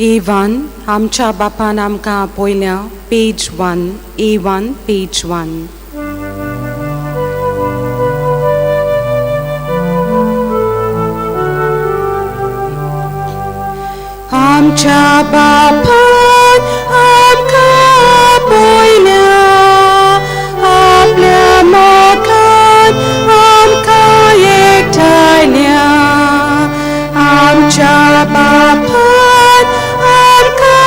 A1 आमच्या बापान आमकां आपयल्या पेज 1 A1 page 1. आमच्या बापान आमकां आपयल्या आपल्या मोगान आमकां एकठायल्या आमच्या बापान आमकां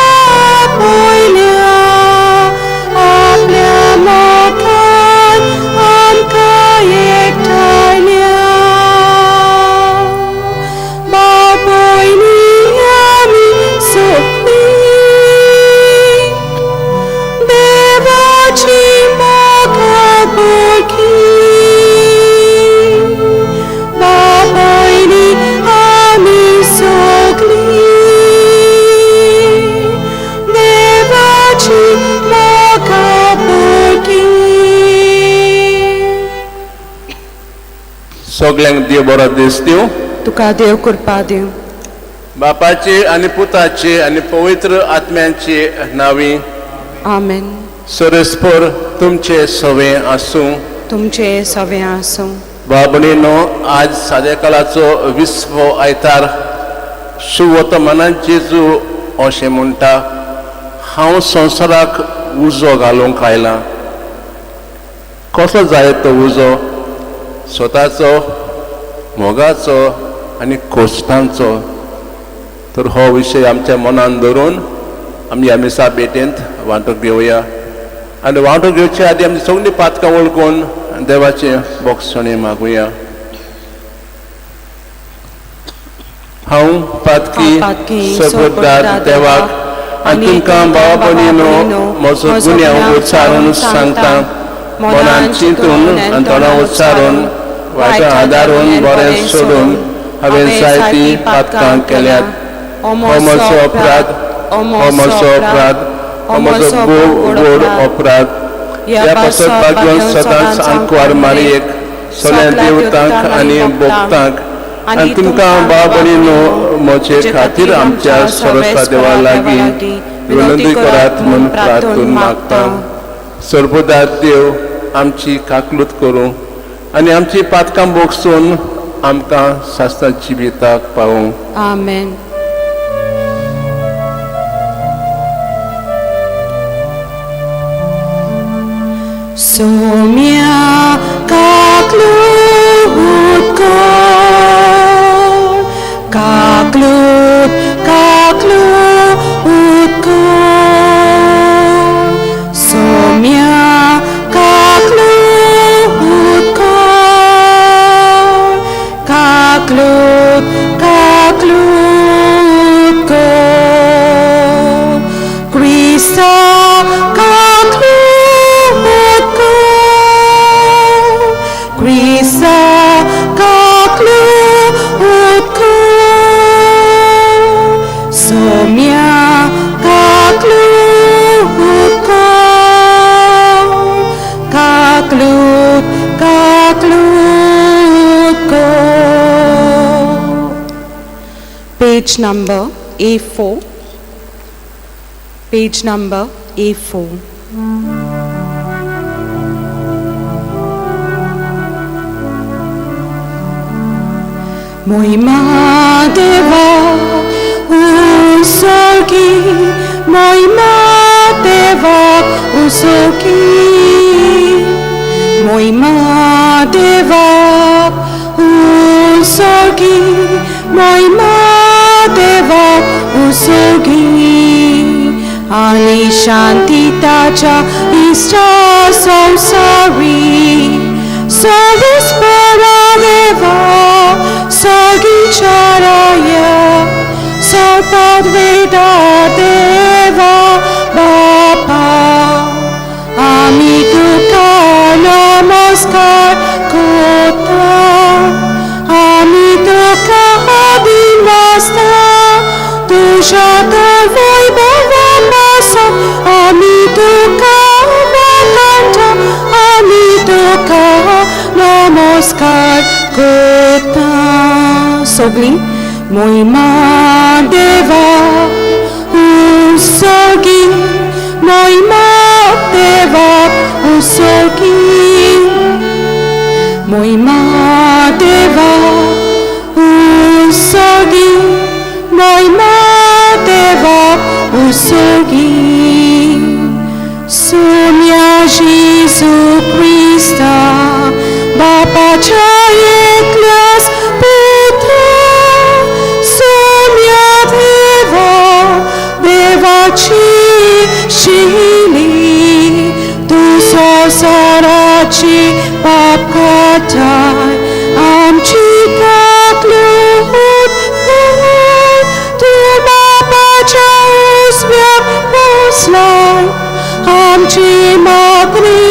आपयल्या आपल्या मोगान आमकां एकठायल्या बापोयनी आमी सगळीं देवाची मोगा भुरगीं बापोयनी आमी सगळीं देवाची मोगा भुरगीं. सगल्यांक देव बरो दीस दिवं. तुका देव कृपा दिवं. बापाचे आनी पुताचे आनी पवित्र आत्म्यांचे नांवी. आमेन. सरस्पर तुमचे सवे आसूं. तुमचे सवे आसूं. बाबणीनो, आज सादेकालाचो विस्वो आयतार. सुवतमानान जेजू अशें म्हणटा, हांव संवसाराक उजो घालूंक आयलां. कसो जाय तो उजो? स्वताचो, मोगाचो आनी कोश्टांचो. तर हो विशय आमच्या मनान धरून आमी ह्या मिसा भेटेंत वांटूंक घेवया आनी वांटूंक घेवचे आदी आमी सगळीं पातकां वळखून देवाचें बोगसणें मागुया. हांव पातकी सबुद्दार देवाक आनी तुमकां भावा भयणीनो म्हजो गुन्यांव उच्चारून सांगता. मनान चिंतून आनी तोंडां उच्चारून, वायटां आदारून बरें सोडून हांवें जायतीं पातकां केल्यात. हो म्हजो अपराध, हो म्हजो अपराध, हो म्हजो भोव व्हड अपराध. ह्या पासत भाग्योन सदांच आंकवार मारयेक, सगळ्या देवतांक आनी भक्तांक आनी तुमकां भाव भयणीनो म्हजे खातीर आमच्या सरस्वा देवा लागीं विनंती करात म्हूण प्रार्थून मागता. सर्वदार देव आमची काकलूत करूं आनी आमची पातकां बोगसून आमकां सासणाची जिविताक पावूं. आमेन. सोम्या काकलूत कर, काकलूत काकलूत कर, सोम्या काकलूत कर, काकलूत काकलूत कर, क्रिस्ता काकलूत कर, क्रिस्ता काकलूत कर, सोम्या काकलूत कर, काकलूत काकलूत कर. Page number A4. Page number A4. महिमा देवा उसोगी, महिमा देवा उसोगी, महिमा देवा उसोगी, महिमा देवा उसोगी. आणि शांती ताच्या इष्टा संसारी सर्वेस्परा देवा सगीचाराया सर्पद्वेदा देवा बापा आमी तुका नमस्कार करता. आमी तुका अभिवासता तुज्या तर वैभवा पासून आमी तुका वाखाणता. आमी तुका नमस्कार करता. सगळीं महिमा देवा मोहिमा देवाक उसोगी मोहिमा देवाक उसोगी मोहिमा देवाक उसोगी सोम्या जेजू क्रिस्ता बापाच्या एकल्यास पुत्रा सोम्या देवा देवाची शिली तू संवसाराची पाप काडटाय आमची काकलूट कर तूं बापाच्या उजव्याक बसलाय आमची मागणी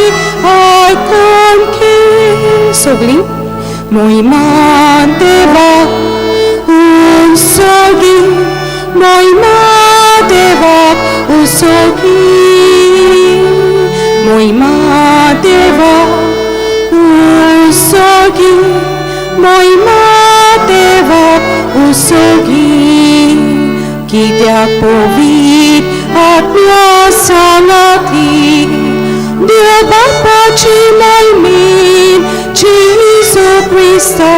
आयकून घे सगळीं मोहिमा देवाक उसोगी मोहिमा देवाक उसोगी मोहिमा देवाक उसोगी मोहिमा देवाक उसोगी कित्याक पवित्र आत्म्या सांगाती देव बापाची मोहिमेन जेजू क्रिस्ता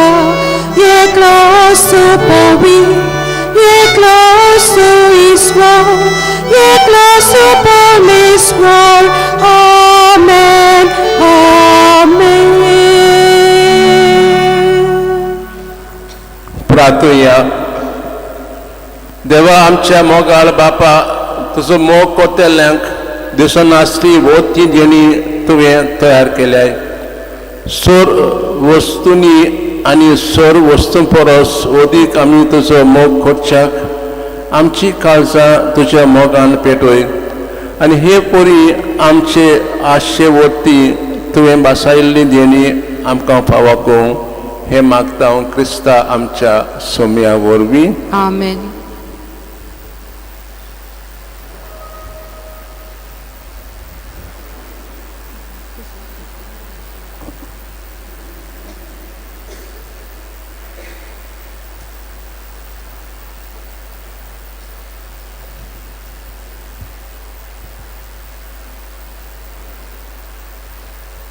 एकलो असो पवित्र एकलो असो ईश्वर एकलो असो परमेश्वर. आमेन आमेन. प्रार्थुया. देवा आमच्या मोगाळ बापा, तुजो मोग कोतेल्यांक दिसनासली वोती देणी तुवें तयार केल्याय. सोर वस्तूंनी आनी सोर वस्तूं परस अदीक आमी तुजो मोग करच्याक आमची काळजां तुज्या मोगान पेटय आनी हे परी आमचे आशे वरती तुवें भासायल्ली देणी आमकां फावो करूं हें मागता हांव क्रिस्ता आमच्या सोम्या वरवीं. आमेन.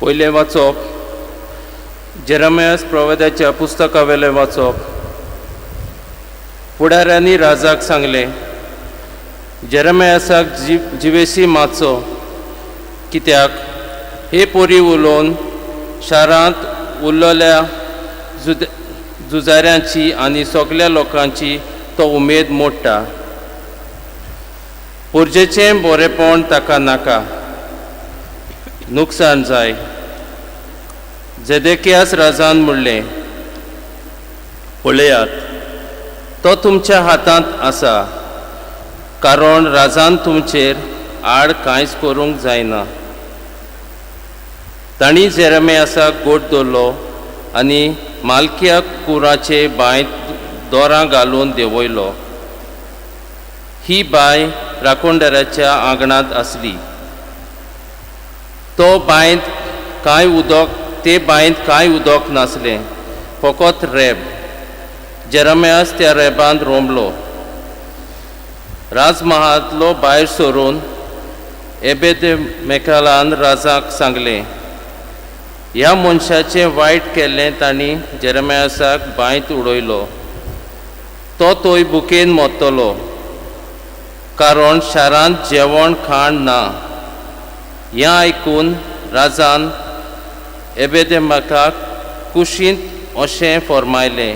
पयलें वाचप जेरमयास प्रवादाच्या पुस्तकावेलें वाचप. फुडाऱ्यांनी राजाक सांगलें, जेरमयासाक जिवेशी मारचो, कित्याक हे पोरी उलोवन शारांत उरलेल्या झुजाऱ्यांची आनी सगल्या लोकांची तो उमेद मोडटा. पुरजेचें बरेपण ताका नाका, नुकसान जाय. जेदेकियास राजान म्हणलें, पळयात तो तुमच्या हातांत आसा, कारण राजान तुमचेर आड कांयच करूंक जायना. तांणी जेरमियासाक गोट दवरलो आनी मालकिया कुराचे बांयत दोरां घालून देंवयलो. ही बांय राखणदाराच्या आंगणांत आसली. तो बांयत कांय उदक ते बांयत कांय उदक नासलें, फकत रेब. जेरमियास त्या रेबांत रोमलो. राजमहांतलो भायर सरून एबेद मेकालान राजाक सांगलें, ह्या मनशाचें वायट केल्लें तांणी जेरमियासाक बांयत उडयलो, तो थंय भुकेन मरतलो, कारण शारांत जेवण खाण ना. हें आयकून राजान एबेदेमाकाक कुशींत अशें फर्मायलें,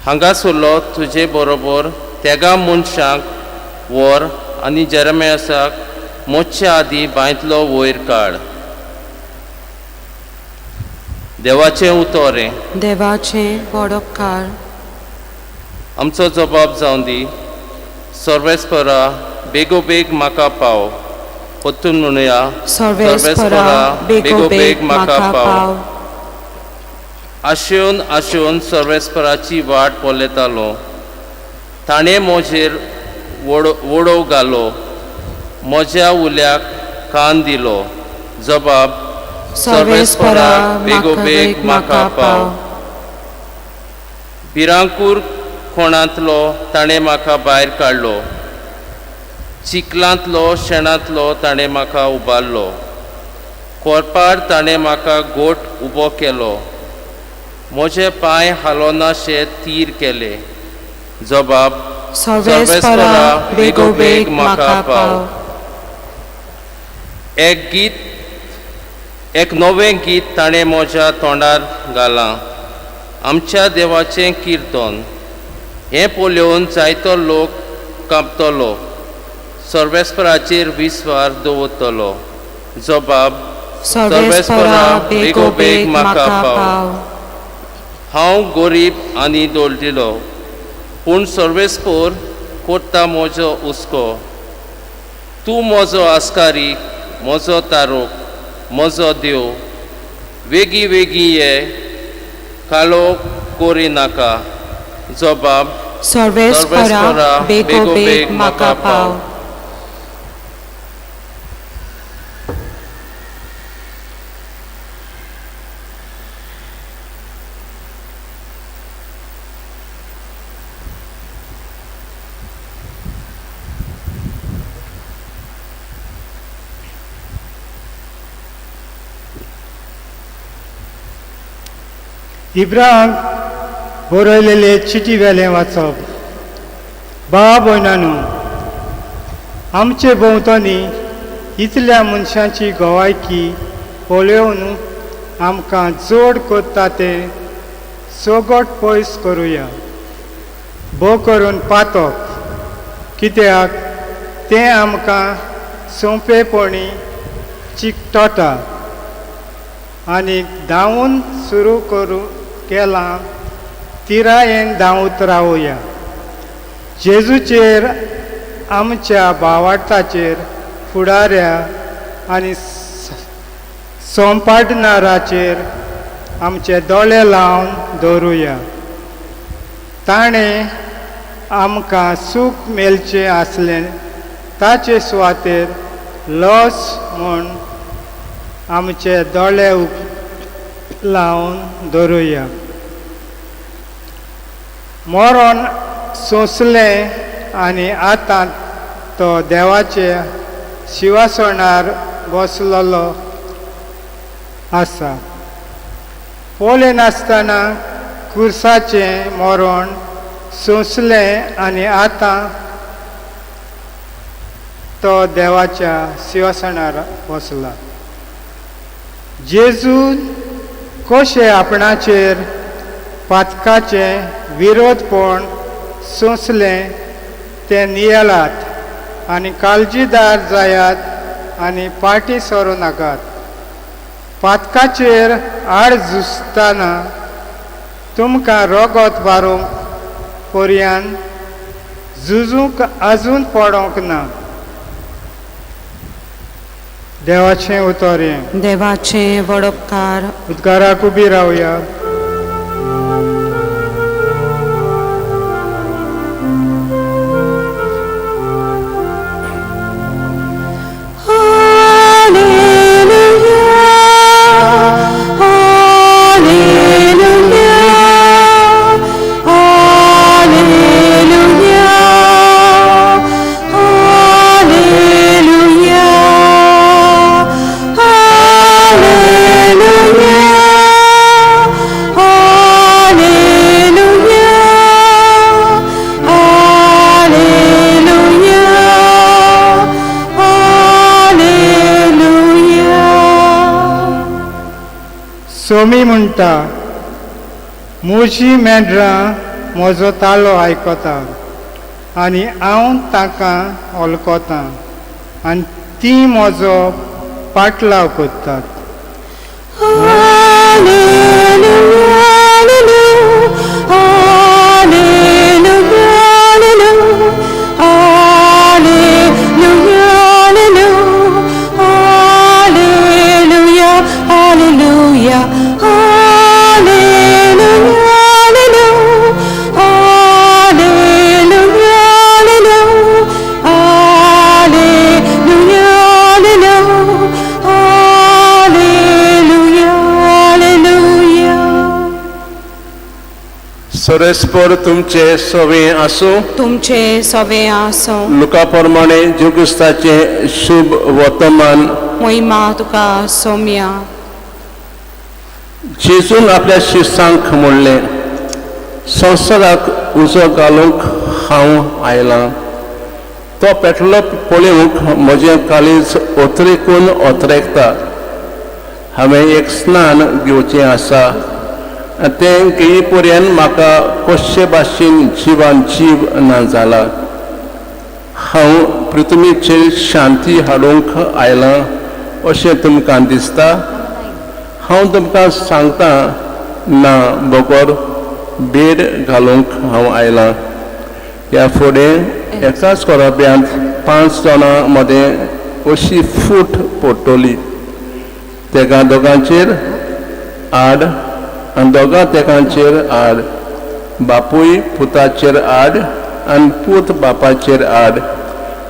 हांगासरलो तुजे बरोबर तेगा मनशांक व्हर आनी जेरमियासाक मोडचे आदीं बांयतलो वयर काड. देवाचें उतर हें. देवाचें वडोपकार. आमचो जबाब जावं दी. सर्वेस्परा बेगोबेग म्हाका पाव. परतून म्हणुया, सर्वेस्परा बेगोबेग म्हाका पाव. आशेवन आशेवन सर्वेस्पराची वाट पळयतालो. ताणें म्हजेर वडोव घालो, म्हज्या उल्याक कान दिलो. जबाब, सर्वेस्परा बेगोबेग म्हाका पाव. भिरांकूर कोणांतलो ताणें म्हाका भायर काडलो. चिखलांतलो शेणांतलो ताणें म्हाका उबारलो, कोरपार ताणें म्हाका गोट उबो केलो, म्हजे पांय हालोनाशे तीर केले. जबाब सर्वेस्परा बेगोबेग म्हाका पाव. एक गीत, एक नवें गीत ताणें म्हज्या तोंडार घालां, आमच्या देवाचें किर्तन. हें पळोवन जायतो लोक कांपतलो, सर्वेस्पराचेर विस्वास दवरतलो. जबाब सर्वेस्परा बेगोबेग म्हाका पाव. हांव गरीब आनी दळदिलो, पूण सर्वेस्पर करता म्हजो हुस्को. तूं म्हजो आस्कारी, म्हजो तारोक, म्हजो देव. वेगीं वेगीं ये, कालो करिनाका. जबाब सर्वेस्परा बेगोबेग म्हाका पाव. इब्रांक बरयलेले चिटी वेलें वाचप. भाव भयणांनो, आमचे भोंवतणी इतल्या मनशांची गवायकी पळोवन आमकां जोड करता तें सगट पयस करुया. भो करून पातक, कित्याक तें आमकां सोंपेपणी चिकटता आनी धांवून सुरू करूं केलां तिरायेन धांवत रावया. जेजूचेर आमच्या भावार्थाचेर फुडाऱ्या आनी सोंपाडणाराचेर आमचे दोळे लावन दवरुया. ताणें आमकां सूख मेळचें आसलें ताचे सुवातेर लस म्हूण आमचे दोळे लावन दवरुया. मरण सोंसलें आनी आतां तो देवाचे शिवासणार बसलेलो आसा. पळयनासतना कुर्साचें मरण सोंसलें आनी आतां तो देवाच्या शिवासणार बसला. जेजू कशें आपणाचेर पातकाचें विरोधपण सोंसलें तें नियेलात आनी काळजीदार जायात आनी पाटी सरूं नाकात. पातकाचेर आड झुजतना तुमकां रगत वारूंक पर्यान झुजूंक आजून पडोंक ना. देवाचें उतर हें. देवाचें वडपकार. उदकाराक उबी रावया. सोमी म्हणटा, म्हजी मेंढरां म्हजो तालो आयकता आनी हांव तांकां वळखतां आनी तीं म्हजो पाटलाव करतात. सरस्पर तुमचे सवे आसूं. तुमचे सवे आसूं. लुका प्रमाणे जेजू शुभ वर्तमान. मोहिमा तुका सोम्या. जेजून आपल्या शिसांक म्हणलें, संवसाराक उजो घालूंक हांव आयलां. तो पेटलो पळोवंक म्हजें काळीज ओतरेकून ओतरेकता. हांवें एक स्नान घेवचें आसा आनी तें घेई पर्यंत म्हाका कशे भाशेन जिवान जीव ना जाला. हांव पृथ्वीचेर शांती हाडूंक आयलां अशें तुमकां दिसता? हांव तुमकां सांगता ना, बगर बेड घालूंक हांव आयलां. ह्या फुडें एकाच कोराब्यांत 5 जाणां मदें अशी फूट पडटली, तेगां दोगांचेर आड आनी दोगां तेगांचेर आड, बापूय पुताचेर आड आनी पूत बापाचेर आड,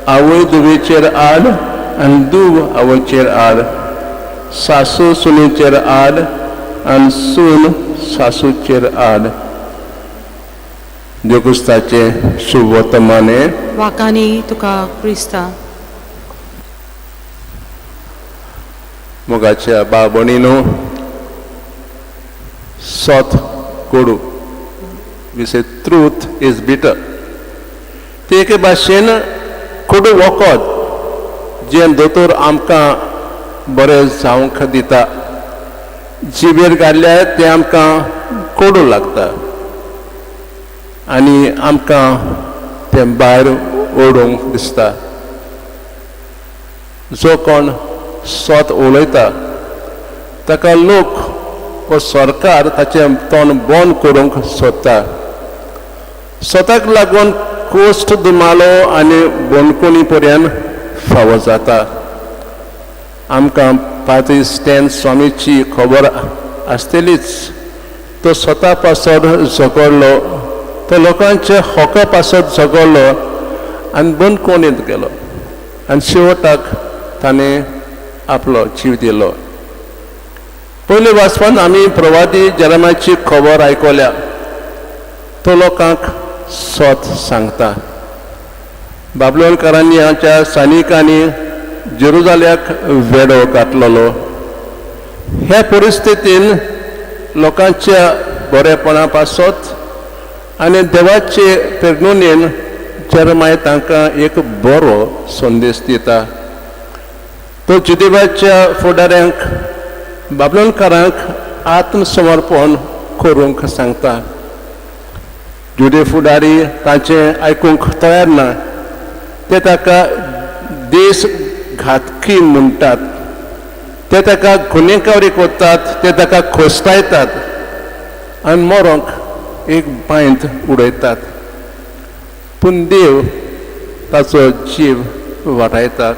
आवय धुवेचेर आड आनी धूव आवयचेर आड, सासू सुनेचेर आड आनी सून सासूचेर आड. देवकुस्ताचें शुभवर्तमाने. वाकानी तुका क्रिस्ता. मोगाच्या बाबणीनो, सत कोडू, we say truth is bitter. ते एके भाशेन कोडू वखद जें दोतोर आमकां बरें जावंक दिता. जिबेर घातल्यार तें आमकां कोडू लागता आनी आमकां तें भायर ओडूंक दिसता. जो कोण सत उलयता ताका लोक व सरकार ताचें तोंड बंद करूंक सोदता. स्वताक लागून कोश्ट दुमालो आनी बंदखणी पर्यंत फावो जाता. आमकां पाद्री स्टॅन स्वामीची खबर आसतलीच. तो स्वता पासत झगडलो, तो लोकांच्या हका पासत झगडलो आनी बंदखणींत गेलो आनी शेवटाक ताणें आपलो जीव दिलो. पयले वाचपान आमी प्रवादी जेरमाची खबर आयकल्या. तो लोकांक सत सांगता. बाबलोनकारांनी हाच्या सैनिकांनी जेरुजाल्याक वेडो घातलेलो. ह्या परिस्थितीन लोकांच्या बरेपणा पासत आनी देवाचे प्रेरणेन जेरमाय तांकां एक बरो संदेश दिता. तो जुदेवाच्या फुडाऱ्यांक बाबलोनकारांक आत्मसमर्पण करूंक सांगता. जुदे फुडारी ताचें आयकूंक तयार ना. ते ताका देश घातकी म्हणटात, ते ताका गुन्यांकारी करतात, ते ताका खोस्तायतात आनी मरोंक एक बांयत उडयतात. पूण देव ताचो जीव वाटायता.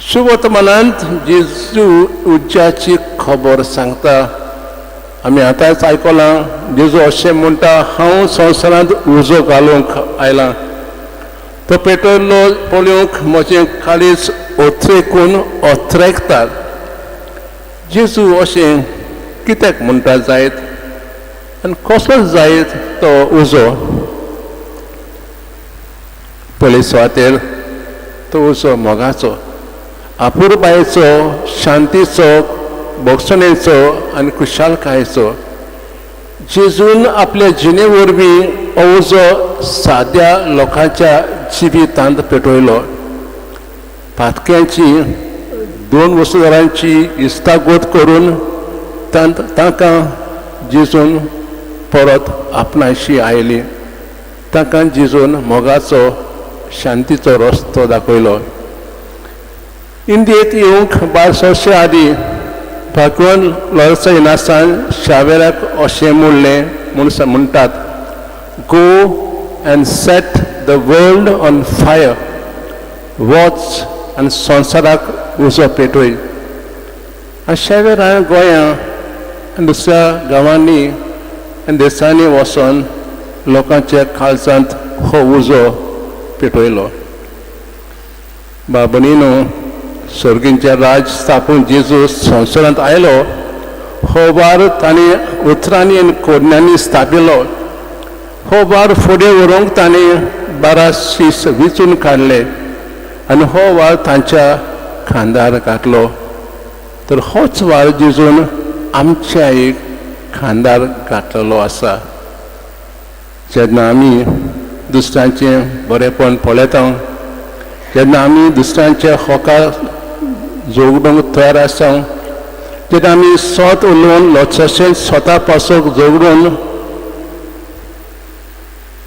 शुभवर्तमानांत जेजू उज्याची खबर सांगता. आमी आतांच आयकलां, जेजू अशें म्हणटा, हांव संवसारांत उजो घालूंक आयलां. तो पेटयल्लो पळोवंक म्हजें काळीज ओथरेकून ओथरेकतात. जेजू अशें कित्याक म्हणटा जायत आनी कसलो जायत तो उजो? पयले सुवातेर तो उजो मोगाचो, अपुरबायेचो, शांतीचो, भोगसणेचो आनी खुशालकायेचो. जेजून आपल्या जिणे वरवीं हो उजो साद्या लोकांच्या जिवितांत पेटयलो. पातक्यांची 2 वस्तुदारांची इस्तागोत करून तांकां जेजून परत आपणायशी आयली. तांकां जेजून मोगाचो, शांतीचो रस्तो दाखयलो. इंडियेंत येवंक 12 वर्सां आदीं भगवान लॉरसा इनासान शावेराक अशें म्हणलें म्हूण म्हणटात, go and set the world on fire. वच आनी संवसाराक उजो पेटय. आनी शावेरान गोंया आनी दुसऱ्या गांवांनी आनी देशांनी वचोन लोकांच्या काळजांत हो उजो पेटयलो. बाबणीनो, सर्गींचें राज स्थापून जेजू संवसारांत आयलो हो वावर तांणी उतरांनी आनी कोरण्यांनी स्थापिलो. हो वावर फुडें व्हरूंक तांणी 12 शीस विचून काडले आनी हो वावर तांच्या खांदार घातलो. तर होच वावर जेजून आमच्या एक खांदार घातलेलो आसा. जेन्ना आमी दुसऱ्यांचें बरेंपण पळयता, जेन्ना आमी दुसऱ्यांच्या होकार जोगडूंक तयार आसा, जेन्ना आमी स्वत उलोवन लोचशें स्वता पासून जोगडून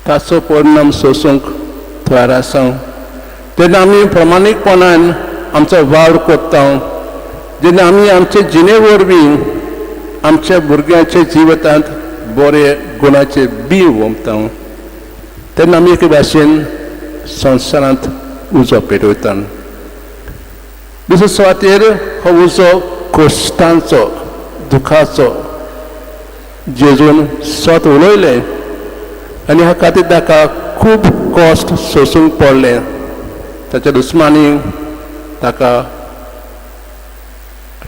ताचो परिणाम सोसूंक तयार आसा, तेन्ना आमी प्रामाणीकपणान आमचो वावर करता, जेन्ना आमी आमचे जिणे वरवीं आमच्या भुरग्यांच्या जिवितांत बरे गुणाचे बी ओंपता, तेन्ना आमी एके भाशेन संवसारांत उजो पेटयता. दुसरे सुवातेर हो उजो कश्टांचो, दुखाचो. जेजून स्वत उलयलें आनी ह्या खातीर ताका खूब कश्ट सोसूंक पडलें. ताच्या दुस्मानी ताका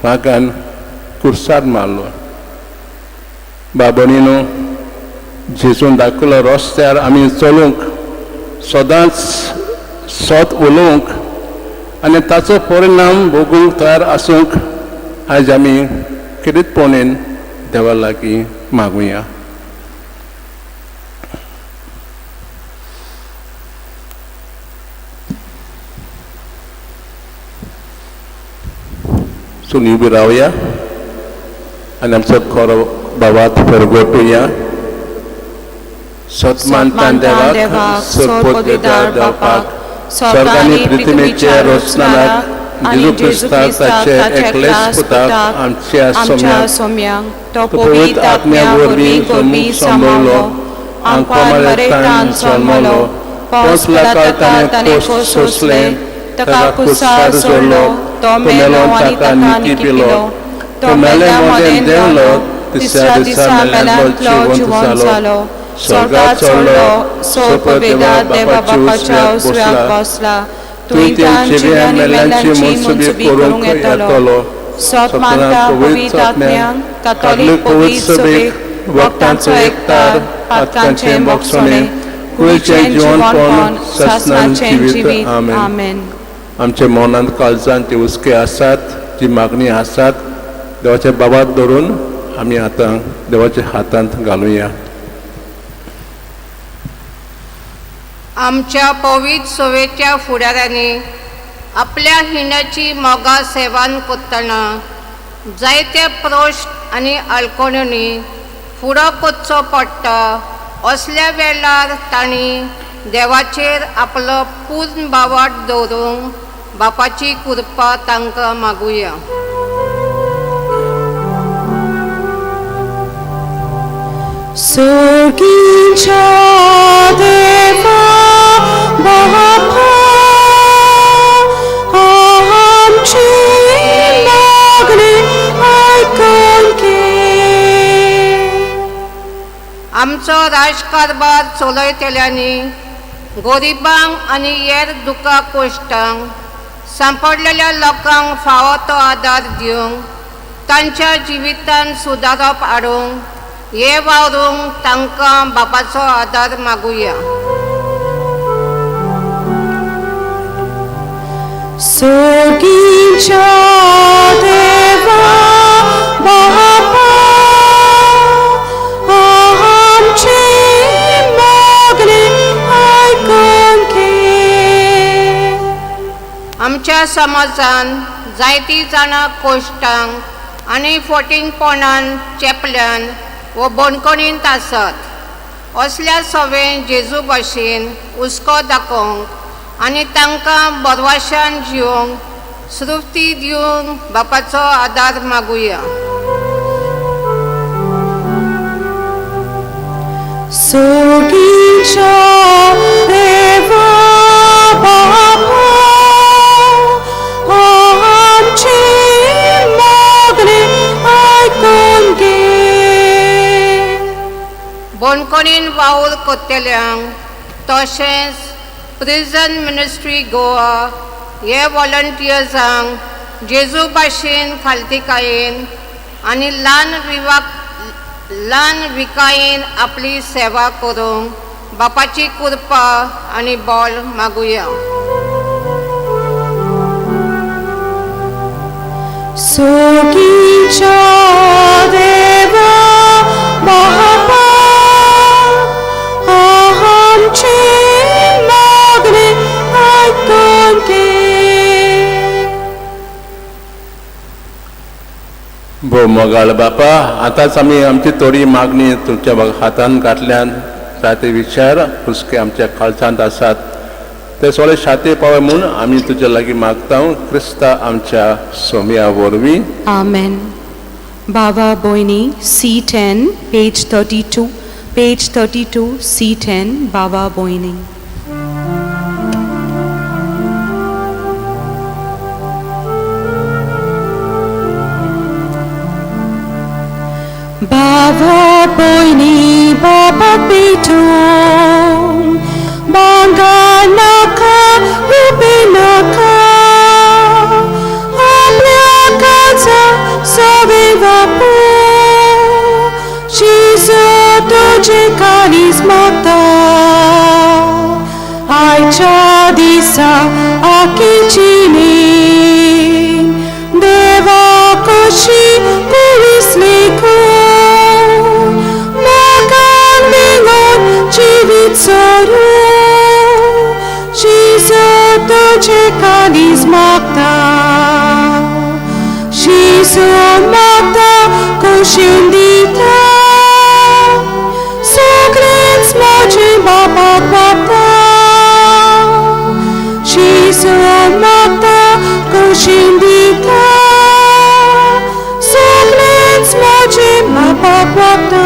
रागान कुर्सार मारलो. बाबणीनो, जेजून दाखयलो रस्त्यार आमी चलूंक, सदांच सत उलोवंक आनी ताचो परिणाम भोगूंक तयार आसूंक आयज आमी खेरीतपणान देवा लागीं मागुया. सो उबी रावया आनी आमचो खरो बाबात परगटुया. सतमानतान देवाक, सर्वपदवीदार बापाक, स्वर्गानी पृथ्वीचे रचनाक, जेजू क्रिस्ताक ताचे एकलेच पुताक आमच्या सोम्याक, तो पवित्र आत्म्या वरवीं गोरवीं सांबाळलो, आंकवार मरेतान जल्मलो, पोंस लाका ताणें खोस सोंसले, ताका कुसार सोडलो, तो मेलो आनी ताका निती पिलो, तो मेल्या मदें देंवलो, तिसऱ्या दिसा मेल्यांतलो जिवंत जालो, स्वर्गात चडलो, सोपवेदार देवा बापाच्या उजव्याक बसला, तुवें जिव्या मेल्यांची मनसुबी करूंक येतलो. सत मानता पवित्र आत्म्यांक, कातोलीक पवित्र सभेक, वखदांचो एकतार, पातकांचें बोगसणें, कुळचें जिवनपण, सासणाचें जिवीत. आमेन. आमच्या मनांत काळजांत जे हुस्के आसात, जी मागणी आसात, देवाच्या बाबात धरून आमी आतां देवाच्या हातांत घालुया. आमच्या पवित्र सभेच्या फुडाऱ्यांनी आपल्या हिण्याची मोगा सेवान करतना जायते प्रश्न आनी आडखळणी फुडो करचो पडटा. असल्या वेळार तांणी देवाचेर आपलो पूर्ण बावाट दवरूंक बापाची कृपा तांकां मागुया. सोगीच्या देवा बापा, आमची मागणी आयकून घे. आमचो राजकारभार चलयतल्यांनी गरिबांक आनी हेर दुखा कश्टांक सांपडलेल्या लोकांक फावो तो आदार दिवंक, तांच्या जिवितांत सुदारप हाडूंक हे वावरूंक तांकां बापाचो आदार मागुया. सोगीच्या देवा बापा, आमची मागणी आयकून घे. आमच्या समाजान जायतीं जाणां कश्टांक आनी फटींगपणान चेपल्यान वो बणकणींत आसात. असल्या सवें जेजू भाशेन हुस्को दाखोवंक आनी तांकां बरवाशान जिवंक सृप्ती दिवंक बापाचो आदार मागुया. सोगीच्या देवा बापा, आमची मागणी आयकून घे. बणकणीन वावर करतल्यांक तशेंच प्रिजन मिनिस्ट्री गोवा हे वॉलंटियर्सांक जेजू भाशेन खालतीकायेन आनी ल्हान विवाक ल्हान विकायेन आपली सेवा करूंक बापाची कृपा आनी बोल मागुया. सोगीच्या देवा बापा आमचे मागणे आयकून घे. भोव मोगाळ बापा, आतांच आमी आमची थोडी मागणी तुमच्या हातान घातल्यान जायते विचार हुस्के आमच्या काळजांत आसात ते सगळे शाते पावय म्हूण आमी तुज्या लागीं मागता क्रिस्ता आमच्या सोम्या वरवीं. Amen. Baba Boini, C10, page 32, page 32, C10, Baba Boini. Baba Boini, Baba Pitu, Banga Naka, Rupi Naka, आपल्या काचा सवे बापू, जेजू तुझे काळीज मागता, आयच्या दिसा आखीची देवा कशी कुळीस लेखून मोगान बिंगोन जिवीत सरू, जेजू तुझे काळीज मागता, जेजू मागता खोशेन दिता, सगळेंच म्हजें बापाक मागता, जेजू मागता खोशेन दिता, सगळेंच म्हजें बापाक मागता.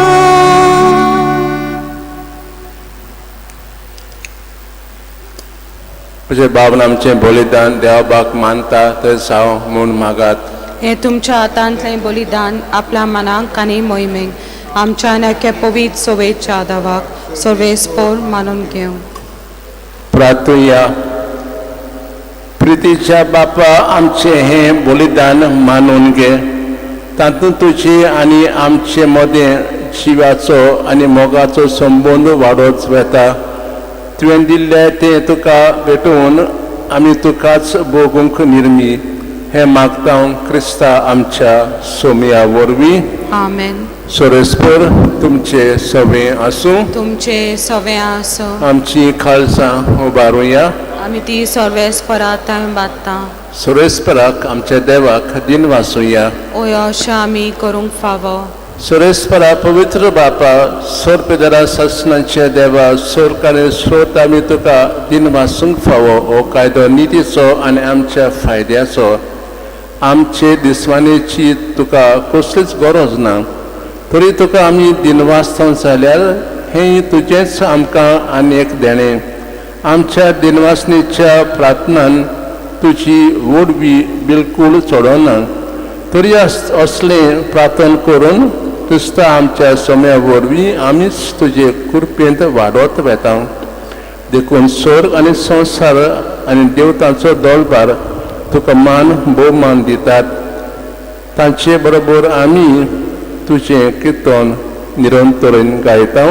म्हजे बाबन आमचें बलिदान देवबाक मानता तर जावं म्हूण मागात. हें तुमच्या हातांतलें बलिदान आपल्या मनाक आनी मोहिमेक आमच्या एके पवित्र सोवेच्या दावाक सर्वेस्पोर मानून घेवं. प्रार्थुया. प्रितीच्या बापा, आमचें हें बलिदान मानून घे, तातूंत तुजी आनी आमचे मदें जिवाचो आनी मोगाचो संबंद वाडत वता. तुवें दिल्लें तें तुका भेटोवन आमी तुकाच भोगूंक निर्मी हें मागता क्रिस्ता आमच्या सोमया वरवीं. आमेन. सोरेस्पर तुमचे सवे आसूं. तुमचे सवे आसूं. आमची खालसां उबारुया. आमी ती सर्वेस्परात बांदता. सोरेस्पराक आमच्या देवाक दिन वासुया. ओय अशें आमी करूंक फावो. सोरेस्परा पवित्र बापा, सोरपेदरा सासणाच्या देवा, सोरकाने स्रोत आमी तुका दिन वासूंक फावो. हो कायदो नितीचो आनी आमच्या फायद्याचो. आमचे दिसवाणेची तुका कसलीच गरज ना, तरी तुका आमी दिनवासता जाल्यार हें तुजेंच आमकां आनी एक देणें. आमच्या दिनवासनेच्या प्रार्थनान तुजी वोडवी बिलकूल चडना, तरी असलें प्रार्थना करून क्रिस्ता आमच्या सम्या वरवीं आमीच तुजे कृपेंत वाडत वेता. देखून स्वर्ग आनी संवसार आनी देवतांचो दोलभार तुका मान भोवमान दितात. तांचे बरोबर आमी तुजें किर्तन निरंतरेन गायता.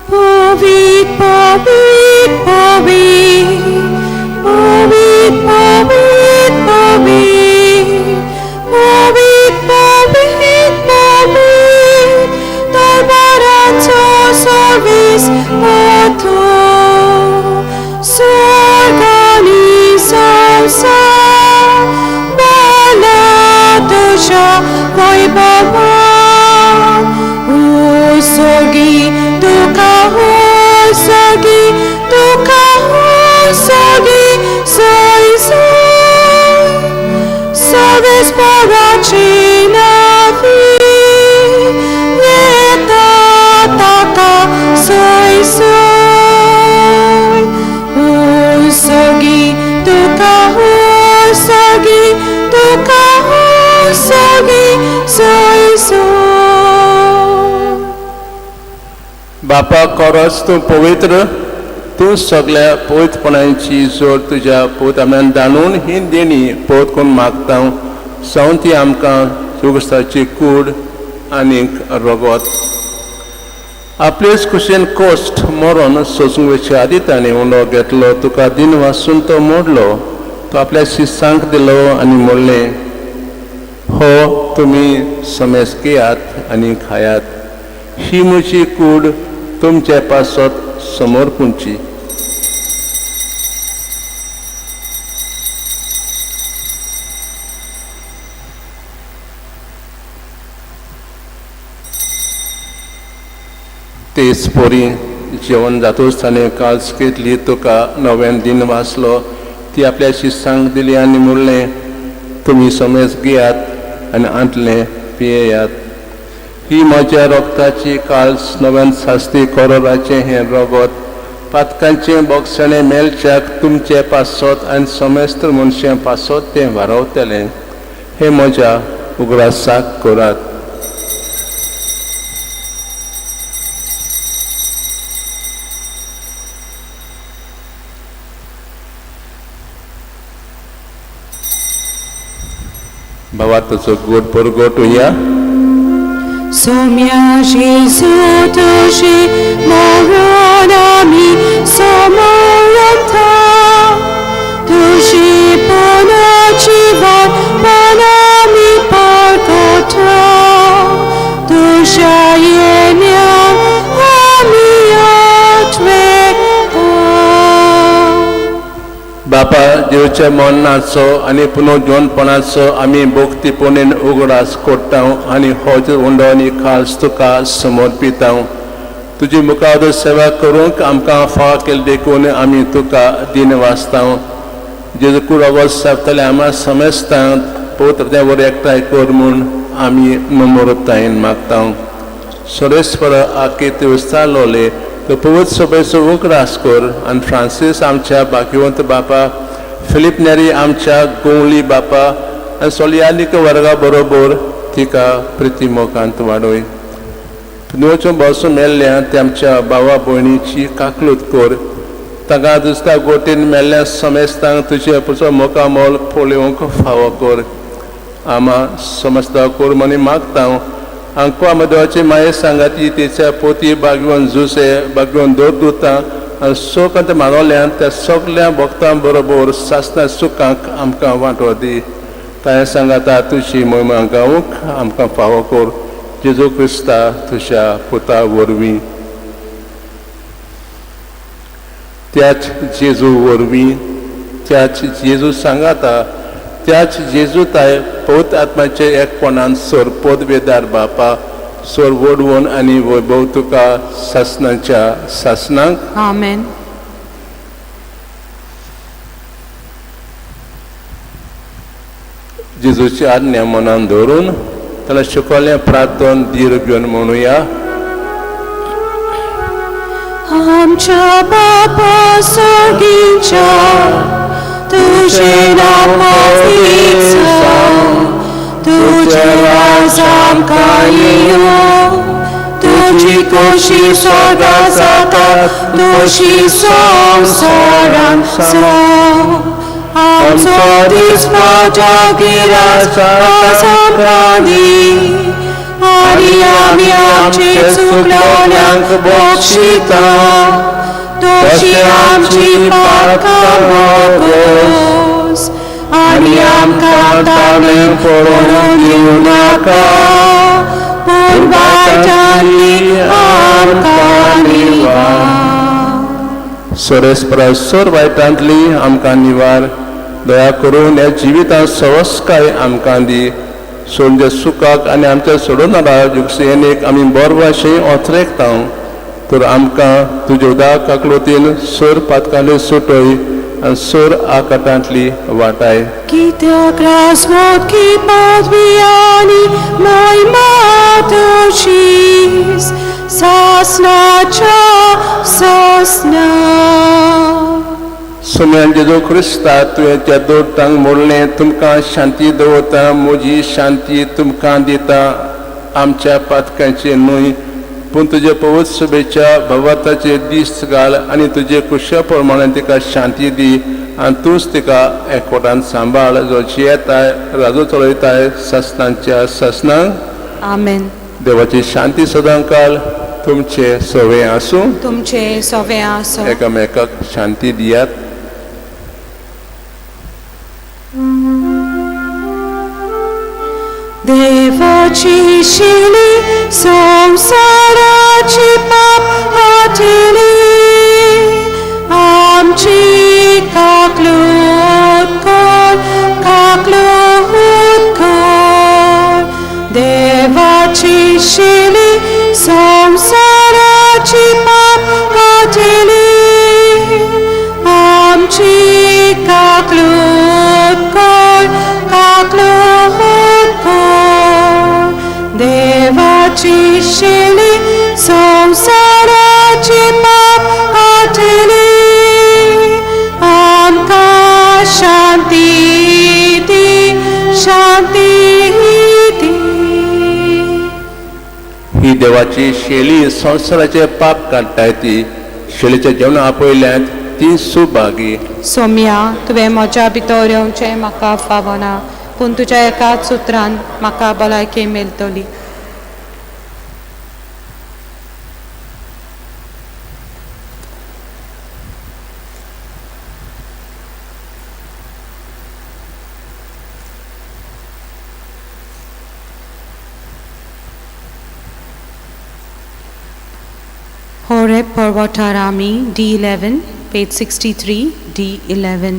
पवित्र पवित्र पवित्र पवित्र पवित्र पवित्र पवित्र पवित्र दरबाराचो सर्वीस पथो स्वर्ग आनी संवसार बाला तुज्या वैभवान. ओ सोगी तुका, ओ सोगी तुका, ओ सोगी सोय सोय सर्वेस्पराची नावी येता ताका सोय सोय. ओ सोगी तुका, ओ सोगी तुका, ओ सोगी सोय सोय. बापा, खरोच तूं पवित्र, तूं सगळ्या पवित्रपणाची जोड तुज्या पवित्र आम्यान दाणून ही देणी पवित्र करून मागता जावन ती आमकां जेजू कूड आनीक रगत. आपलेच कुशीन कोश्ट मरोन सोसूंक वचचे आदी ताणें उंडो घेतलो, तुका दिन वासून तो मोडलो, तो आपल्या शिसांक दिलो आनी म्हणलें, हो तुमी समेस घेयात आनी खायात, ही म्हजी कूड तुमचे पासत समर्पूंची. तेच पोरी जेवण जातूच ताणें काल्स घेतली, तुका नव्यान दिन वाचलो, ती आपल्या शिसांक दिली आनी म्हणलें, तुमी समेस घेयात आनी आंतलें पियेयात, ही म्हज्या रोगताची काल्स नव्यान सास्ती कोरोराचें हें रगत पातकांचें बोगसणें मेळच्याक तुमचे पासत आनी समेस्त मनशां पासत तें वारवतलें. हें म्हज्या उगडासाक करात. भावार्थाचो गोड परगटुया. Somia Jesu tuji moronami somoranta tuji ponachivan panami parkota tuja yenya amiatwe. बापा देवच्या मरणाचो आनी पुनर्जीवनपणाचो आमी भक्तीपुणेन उगडास करता आनी हो उंडो आनी खास तुका समर्पिता. तुजी मुखार सेवा करूंक आमकां फाव केली देखून आमी तुका दिन वाचता. जेजू कुडो सारतले आमा समेस्तांत पवित्र वयर एकठांय कर म्हूण आमी नम्रतायेन मागता. सोरेस्पर आके देवस्थालोले तो पवित्र सभेचो उगडास कर आनी फ्रांसीस आमच्या भाग्यवंत बापा, फिलीप नेरी आमच्या गोंवली बापा आनी सोलियानिक वर्गा बरोबर तिका प्रितीमोकांत वाडय. नुवचो बसून मेल्ल्या ते आमच्या भावा भयणीची काकलूत कर. तांकां दुसऱ्या गोटीन मेल्ल्या समेस्तांक तुजे पुचो मोकामोल पळोवंक फावो कर. आमा समस्ता कर म्हणी मागता. आंको आमी देवाची माये सांगाती तेच्या पोती बागवून जुसे बागवून दोर दुता आनी सोक मानवल्यान त्या सगल्या भक्तां बरोबर सासना सुखांक आमकां वांटो दी. ताणें सांगाता तुजी मोहिमा गावूंक आमकां फावो कर. जेजू क्रिस्ता तुज्या पुता वरवीं. त्याच जेजू वरवीं, त्याच जेजू सांगाता, त्याच जेजू ताय पवित्र आत्माचे एकपणान सोर पदवेदार बापा सोर वडवून आनी वैभव तुका सासनाच्या सासनाक. आमेन. जेजूची आज्ञा मनान धरून ताणें शिकवलें प्रार्थन धीर घेवन म्हणुया. आमच्या बापा सर्गीच्या तुझे नाव पवित्र जावं, तुझें राज आमकां येवं, तुजी खोशी स्वर्गांत जाता तशी संवसारांत जावं. आमचो दिसपट्टो गिरास आज आमकां दी आनी आमी आमचे चुकलोल्यांक बक्षिता तशी आमची पापकां मोगोस आनी आमकां ताणें पडून दिवं नाका पूण वायटांनी आमकां निवार. सोरेस्परा सोर वायटांतली आमकां निवार. दया करून ह्या जिवितांत सवस्काय आमकां दी. सोडच्या सुखाक आनी आमच्या सोडोनारा जुगसेनेक आमी बरवाशें ओथरेकता तर आमकां तुज्या उदक काकलोतीन सोर पातकाले सुटय आनी सोर आकाटांतली वाटाय. कित्याक राजमोत की पदवी आनी महिमा तुजीच सासनाच्या सासना. सोम्यान जेजू क्रिस्ता तुवें त्या दोटांक मोडलें, तुमकां शांती दवरता, म्हजी शांती तुमकां दिता. आमच्या पातकांचे न्हय पूण तुजे पवित्र सभेच्या भगवताचे दीस घाल आनी तुजे कुशा प्रमाणे तिका शांती दी आनी तूंच तिका एकवटान सांबाळ, जो जियेताय राजो चलयताय ससनांच्या ससनांक। आमेन। देवाची शांती सदांकाल तुमचे सवे आसूं। तुमचे सवे आसूं। एकामेकाक शांती दियात। देवाची शिली संवसाराची पाप काडटली, आमची काकलूत कर, काकलूत कर। देवाची शिली संवसाराची पाप काडटली, आमची काकलूत कर, काकलूत कर। देवाची शिली संवसाराची पाप काडटली, आमकां शांती दी, शांती दी। ही देवाची शेली संवसाराचे पाप काडटाय ती शेलीच्या जेवणा आपयल्यात ती सुभागी। सोम्या, तुवें म्हज्या भितर येवचें म्हाका फावना, पूण तुज्या एकाच सुत्रान म्हाका भलायकी मेळटली। Horeb Parvatarami, D11, page 63, D11.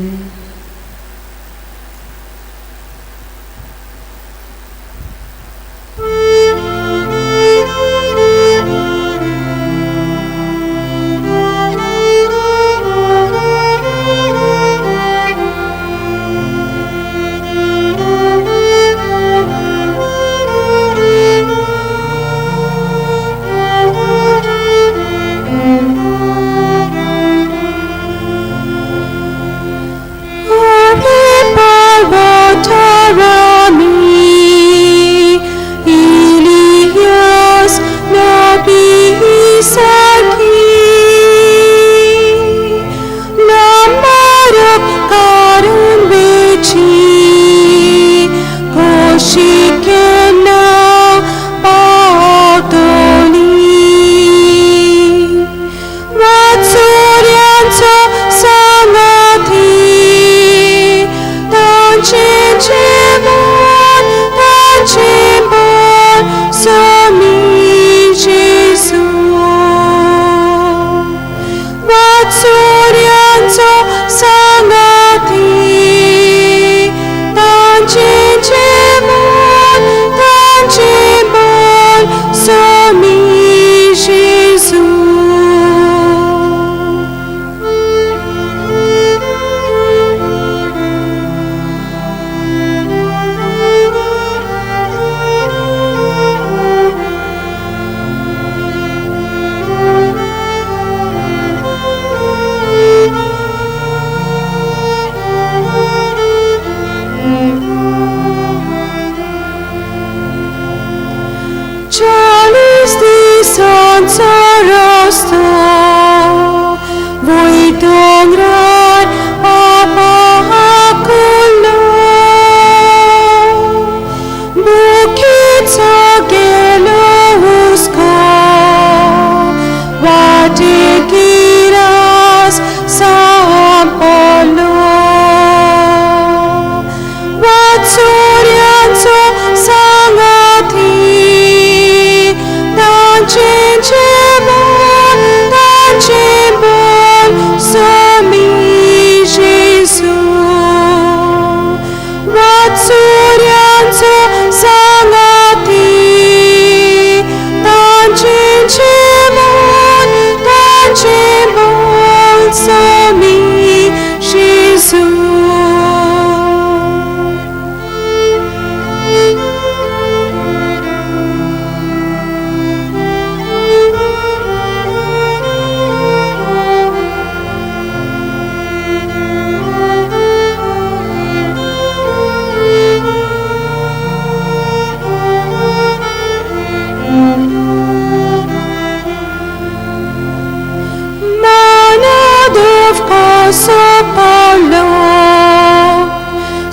कसो पडलो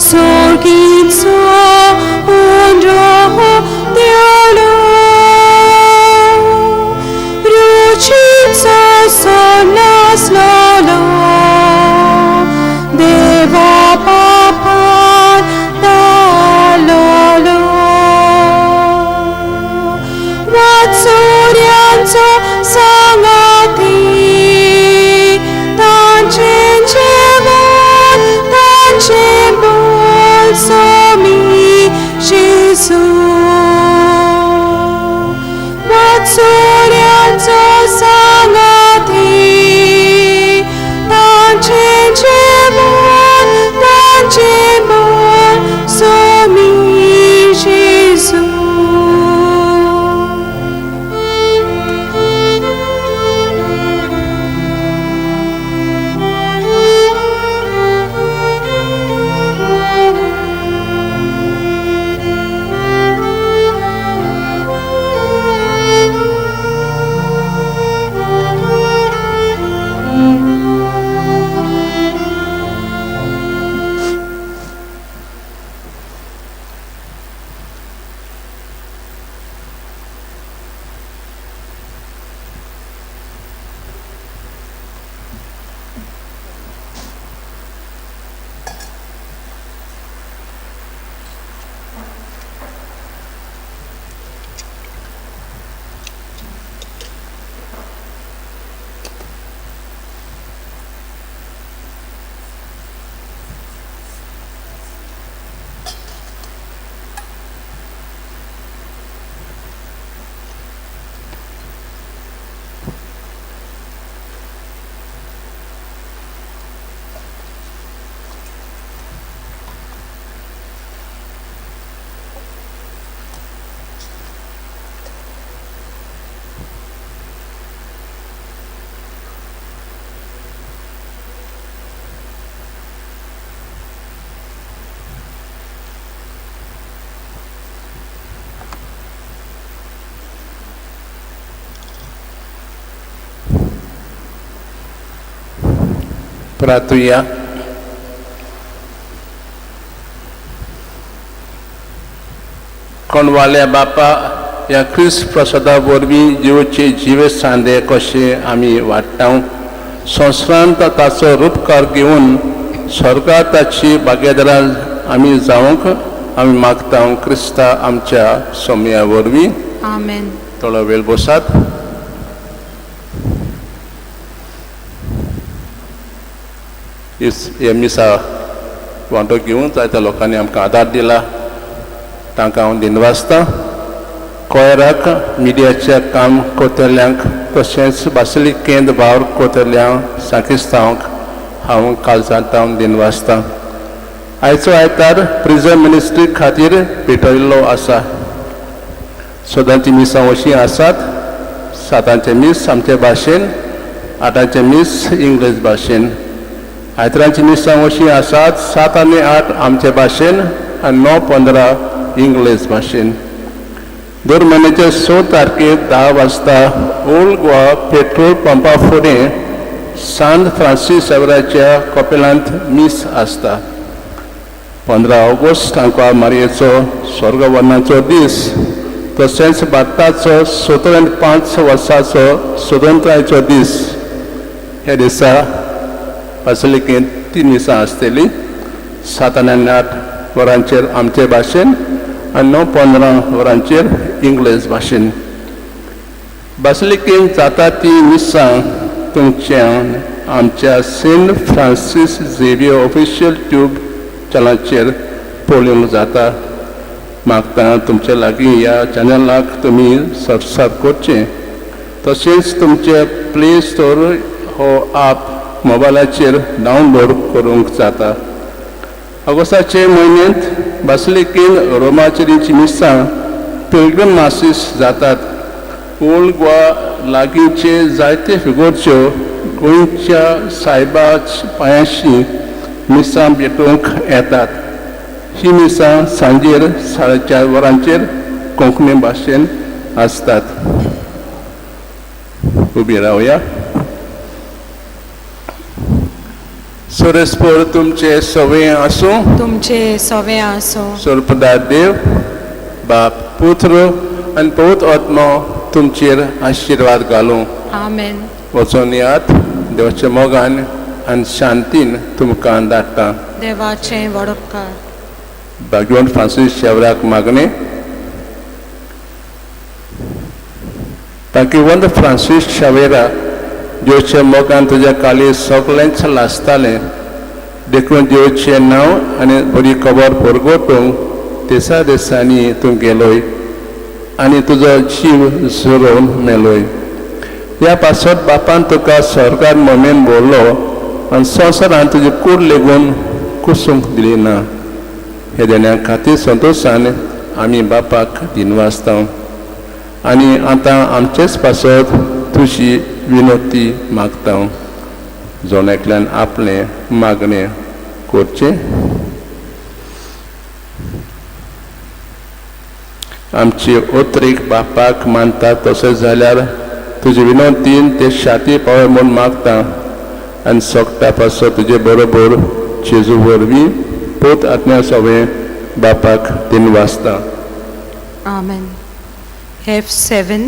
सोर्गीचो उंड्रो देवलो रुचीचो सोनासलो देवा बापान धाडलो वाचोऱ्यांचो सांगाती तांचें जेवण तांचें बोल स्वामी जेजू वाचोऱ्यांचो सांगाती तांचें जेवण तांचें बोल स्वामी जेजू. प्रार्थुया. कोणवाल्या बापा, ह्या क्रिस्त प्रसादा वरवीं जिवचे जिवे सांदे कशे आमी वाडटा, संवसारांत ताचो रुपकार घेवन स्वर्गात ताची भागीदारां आमी जावंक आमी मागता, क्रिस्ता आमच्या सोमया वरवीं. आमेन. थोडो वेळ बसात. हे मिसा वांटो घेवन जायत्या लोकांनी आमकां आदार दिला, तांकां हांव दिनवासता. कोयराक मिडियाच्या काम कोतल्यांक तशेंच बासिलिकेंत वावर कोतल्यांक सांकिस्तांक हांव काळजांत दिनवासता. आयचो आयतार प्रिजन मिनिस्ट्री खातीर पेटयल्लो आसा. सदांची मिसां अशीं आसात: सातांचें मीस आमचे भाशेन, आठांचें मीस इंग्लीश भाशेन. आयतरांची मिसां अशीं आसात: 7 आनी 8 आमचे भाशेन आनी 9:15 इंग्लीश भाशेन. दर म्हयन्याचे 6 तारखेर 10 वाजता ओल्ड गोवा पेट्रोल पंपा फुडें सान फ्रांसीस सेवराच्या कपेलांत मीस आसता. 15 ऑगस्ट तांकां मारयेचो स्वर्गवर्णाचो दीस तशेंच भारताचो 75 वर्साचो स्वतंत्रायेचो दीस. ह्या दिसा बासिलिकेंत 3 मिसां आसतली: 7 आनी 8 वरांचेर आमचे भाशेन आनी 9:15 वरांचेर इंग्लीश भाशेन. बासिलिकेंत जाता ती मिसां तुमच्या आमच्या Saint Francis Xavier official tube चॅनलाचेर पळोवंक जाता. मागता तुमचे लागीं ह्या चॅनलाक तुमी सबस्क्रायब करचें, तशेंच तुमचे प्ले स्टोर हो आप मोबायलाचेर डावनलोड करूंक जाता. ऑगस्टाचे म्हयन्यांत बासिलिकेन रोमाचेरीची मिसां पिलग्रीम मासीस जातात. ओल्ड गोवा लागींचे जायते फिगोरच्यो गोंयच्या सायबा पांयांशी मिसां भेटोवंक येतात. ही मिसां सांजेर 4:30 वरांचेर कोंकणी भाशेन आसतात. उबी रावया. सोरेस्पोर तुमचे सवय आसूं. तुमचे सवे आसूं. सोरपदार देव बाप पुत्र आनी पवित्र आत्मो तुमचेर आशिर्वाद घालूं. आमेन. वचून यात देवाच्या मोगान आनी शांतीन तुमकां धाडटा. देवाचें वडपकार. भाग्यवंत फ्रांसीस शेवराक मागणें. भाग्यवंत फ्रांसीस शावेरा, देवच्या मोगान तुज्या काली सगळेंच लासतालें, देखून देवचें नांव आनी बरी खबर परगटूंक दिसा दिसांनी तूं गेलोय आनी तुजो जीव झरोवन मेलोय. ह्या पासत बापान तुका स्वर्गार मोमेन भरलो आनी संवसारान तुजी कूड लेगून कुसूंक दिली ना. हे देण्या खातीर संतोशान आमी बापाक दिनवासता आनी आतां आमचेच पासत तुजी विनोती मागता. जण एकल्यान आपलें मागणें करचें. आमची ओत्रीक बापाक मानता तशें जाल्यार तुजे विनोतीन ते शाती पावय म्हूण मागता आनी सोगटा पासत तुजे बरोबर जेजू वरवीं पोत आत्म्या सवें बापाक दिनवासता. आमेन. F7.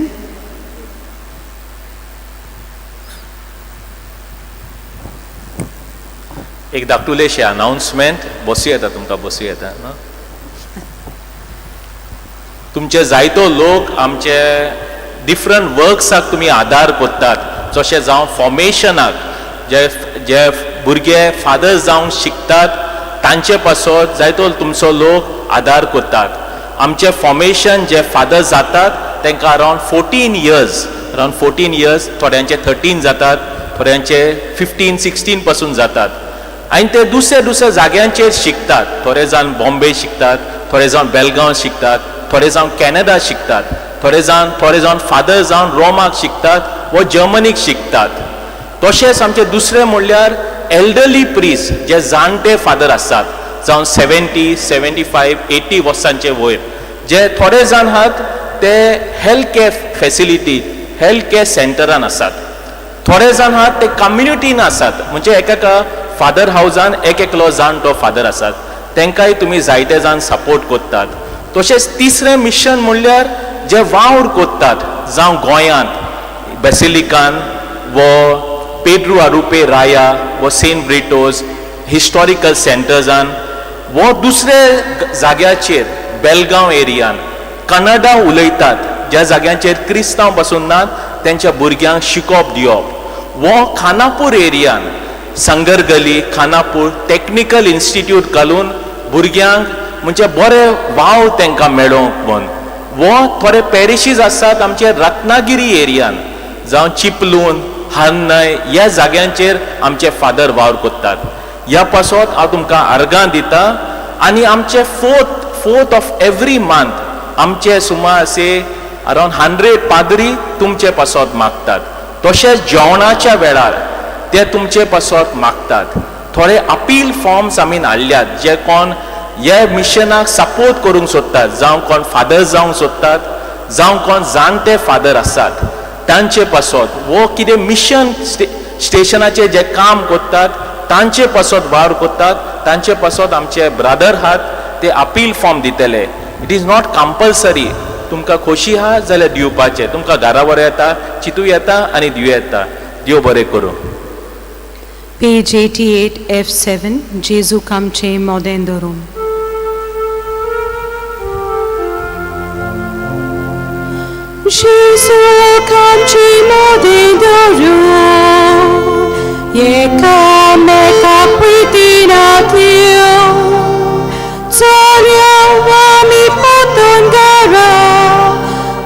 एक धाकटुलेशें अनाउन्समेंट. बसूं येता तुमकां, बसूं येता. तुमचे जायतो लोक आमचे डिफरंट वर्क्साक तुमी आदार करतात, जशें जावं फॉर्मेशनाक, जे जे भुरगे फादर जावंक शिकतात तांचे पासत जायतो तुमचो लोक आदार करतात. आमचे फॉर्मेशन जे फादर जातात तांकां अरावंड 14 इयर्स, अरावंड 14 इयर्स, थोड्यांचे 13 जातात, थोड्यांचे 15 16 पासून जातात आनी ते दुसऱ्या दुसऱ्या जाग्यांचेर शिकतात. थोडे जाण बॉम्बे शिकतात, थोडे जाण बेलगांव शिकतात, थोडे जाण कॅनडा शिकतात, थोडे जाण फादर जावन रोमाक शिकतात वा जर्मनीक शिकतात. तशेंच आमचे दुसरे म्हणल्यार एल्डरली प्रीस, जे जाणटे फादर आसात जावं 70 75 80 वर्सांचे वयर, जे थोडे जाण आहात ते health care facility, health care सेंटरान आसात. थोडे जाण आहात ते कम्युनिटीन आसात, म्हणजे एका फादर हावजान एक एकलो जाणटो फादर आसात, तांकांय तुमी जायते जाण सपोर्ट करतात. तशेंच तिसरें मिशन म्हणल्यार जे वावर करतात जावं गोंयांत बेसिलिकान वो पेड्रू आरुपे राया वो सेंट ब्रिटोज हिस्टॉरिकल सेंटर्सान वो दुसरे जाग्याचेर बेलगांव एरियान कन्नडा उलयतात, ज्या जाग्यांचेर क्रिस्तांव पासून नात तेंच्या भुरग्यांक शिकोवप दिवप, वो खानापूर एरियान संगरगली खानापूर टॅक्निकल इन्स्टिट्यूट घालून भुरग्यांक म्हणजे बरे वाव तांकां मेळोवंक म्हूण, वो थोडे पॅरिशीज आसात आमचे रत्नागिरी एरियान जावं चिपलून हन्नय ह्या जाग्यांचेर आमचे फादर वावर करतात. ह्या पासत हांव तुमकां अर्गां दिता आनी आमचे फोर्थ ऑफ एवरी मंथ आमचे सुमार असे अरावंड 100 पाद्री तुमचे पासत मागतात. तशेंच जेवणाच्या वेळार ते तुमचे पासत मागतात. थोडे अपील फॉर्म्स आमी हाडल्यात जे कोण ह्या मिशनाक सपोर्ट करूंक सोदतात, जावं कोण फादर जावंक सोदतात, जावं कोण जाणटे फादर आसात तांचे पासत, वो कितें मिशन स्टेशनाचेर जे काम करतात तांचे पासत वावर करतात, तांचे पासत आमचे ब्रदर आहात ते अपील फॉर्म दितले. It is not compulsory, तुमकां खोशी आहा जाल्यार दिवपाचें, तुमकां घरा बरें येता चिंतू येता आनी दिवं येता. देव बरें करूं. Page 88 F7. जेजू कामचे मोदें धरून. Gesù kamche modendoru, ye kame kapitina tio, Zolia wami potongara,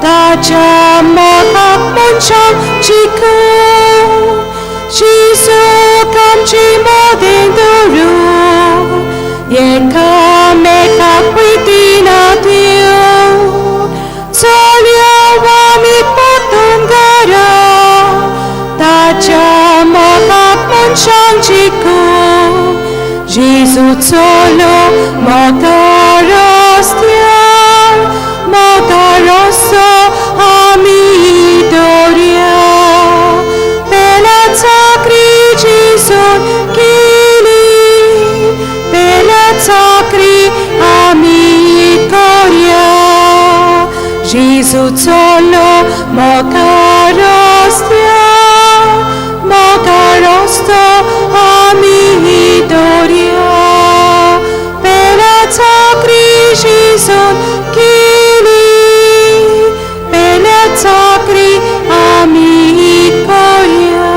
tacha moka moncham chiku. Gesù kamche modendoru, ye kame kapitina tio, Zolia wami potongara, tacha moka moncham chiku. Gesù solo motarostia, motarosso amidoria, Bella sacri Gesù, Kili जेजू चलो मोगा रस्त्यार, मोगा रस्तो आमी दोरया. पेल्या चाकरी जेजून केली, पेल्या चाकरी आमी करया.